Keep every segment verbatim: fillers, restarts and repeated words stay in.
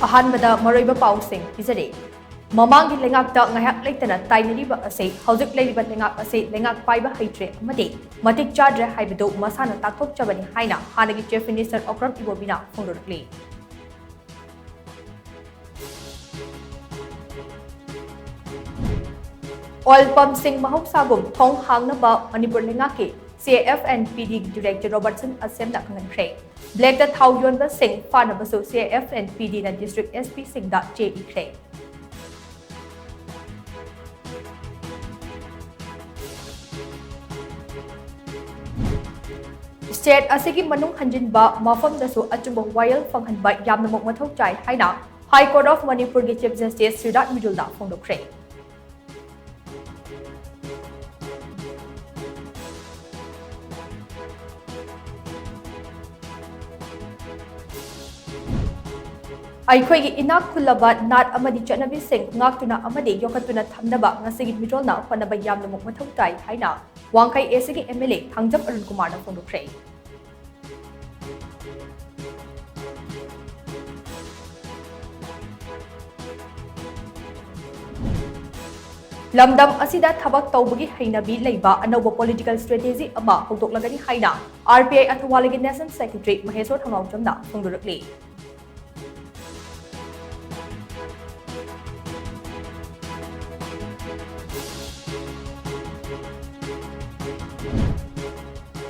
ꯑꯍꯥꯟꯕꯗ ꯃꯔꯨꯑꯣꯏꯕ ꯄꯥꯎꯁꯤꯡ ꯄꯤꯖꯔꯤ꯫ ꯃꯃꯥꯡꯒꯤ ꯂꯩꯉꯥꯛꯇ ꯉꯥꯏꯍꯥꯛ ꯂꯩꯇꯅ ꯇꯥꯏꯅꯔꯤꯕ ꯑꯁꯤ ꯍꯧꯖꯤꯛ ꯂꯩꯔꯤꯕ ꯂꯩꯉꯥꯛ ꯑꯁꯤ ꯂꯩꯉꯥꯛ ꯄꯥꯏꯕ ꯍꯩꯇ꯭ꯔꯦ ꯑꯃꯗꯤ ꯃꯇꯤꯛ ꯆꯥꯗ꯭ꯔꯦ ꯍꯥꯏꯕꯗꯨ ꯃꯁꯥꯅ ꯇꯥꯛꯊꯣꯛꯆꯕꯅꯤ ꯍꯥꯏꯅ ꯍꯥꯟꯅꯒꯤ Chief Minister ꯑꯣꯀ꯭ꯔꯝ ꯏꯕꯣꯕꯤꯅ ꯐꯣꯡꯗꯣꯔꯛꯂꯤ꯫ Oil pumpꯁꯤꯡ ꯃꯍꯧꯁꯥꯒꯨꯝ ꯊꯣꯡ ꯍꯥꯡꯅꯕ ꯃꯅꯤꯄꯨꯔ ꯂꯩꯉꯥꯛꯀꯤ C F and P D Director Robertson ꯑꯁꯦꯝꯅ ꯈꯪꯍꯟꯈ꯭ꯔꯦ꯫ Blackꯇ ꯊꯥꯎ ꯌꯣꯟꯕꯁꯤꯡ ꯐꯥꯅꯕꯁꯨ C F and P Dꯅ District S Pꯁꯤꯡꯗ ꯆꯦ ꯏꯈ꯭ꯔꯦ꯫ State ꯑꯁꯤꯒꯤ ꯃꯅꯨꯡ ꯍꯟꯖꯤꯟꯕ ꯃꯐꯝꯗꯁꯨ ꯑꯆꯨꯝꯕ ꯋꯥꯌꯦꯜ ꯐꯪꯍꯟꯕ ꯌꯥꯝꯅꯃꯛ ꯃꯊꯧ ꯇꯥꯏ ꯍꯥꯏꯅ High Court of ꯃꯅꯤꯄꯨꯔꯒꯤ Chief Justice ꯁ꯭ꯔꯤꯔꯥꯖ ꯃꯤꯔꯨꯜꯅ ꯐꯣꯡꯗꯣꯛꯈ꯭ꯔꯦ꯫ ꯑꯩꯈꯣꯏꯒꯤ ꯏꯅꯥꯛ ꯈꯨꯜꯂꯕ ꯅꯥꯠ ꯑꯃꯗꯤ ꯆꯠꯅꯕꯤꯁꯤꯡ ꯉꯥꯛꯇꯨꯅ ꯑꯃꯗꯤ ꯌꯣꯛꯈꯠꯇꯨꯅ ꯊꯝꯅꯕ ꯉꯁꯤꯒꯤ ꯃꯤꯔꯣꯜꯅ ꯍꯣꯠꯅꯕ ꯌꯥꯝꯅꯃꯛ ꯃꯊꯧ ꯇꯥꯏ ꯍꯥꯏꯅ ꯋꯥꯡꯈꯩ A Cꯒꯤ M L A Thangjam Arun ꯀꯨꯃꯥꯔꯅ ꯐꯣꯡꯗꯣꯛꯈ꯭ꯔꯦ꯫ ꯂꯝꯗꯝ ꯑꯁꯤꯗ ꯊꯕꯛ ꯇꯧꯕꯒꯤ ꯍꯩꯅꯕꯤ ꯂꯩꯕ ꯑꯅꯧꯕ political strategy ꯑꯃ ꯍꯧꯗꯣꯛꯂꯒꯅꯤ ꯍꯥꯏꯅ R P I ꯑꯊꯋꯥꯂꯤꯒꯤ National Secretary ꯃꯍꯦꯁꯣꯔ ꯊꯧꯅꯥꯎꯖꯝꯅ ꯐꯣꯡꯗꯣꯔꯛꯂꯤ꯫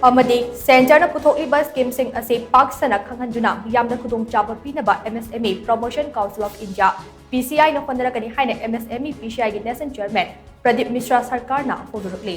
ꯑꯃꯗꯤ Centreꯅ ꯄꯨꯊꯣꯛꯂꯤꯕ schemeꯁꯤꯡ ꯑꯁꯤ ꯄꯥꯛ ꯁꯟꯅ ꯈꯪꯍꯟꯗꯨꯅ ꯃꯤꯌꯥꯝꯗ ꯈꯨꯗꯣꯡꯆꯥꯕ ꯄꯤꯅꯕ M S M E Promotion Council of India, P C Iꯅ ꯍꯣꯠꯅꯔꯒꯅꯤ ꯍꯥꯏꯅ M S M E P C Iꯒꯤ National Chairman Pradeep ꯃꯤꯁ꯭ꯔꯥ ꯁꯔꯀꯥꯔꯅ ꯐꯣꯡꯗꯣꯔꯛꯂꯤ꯫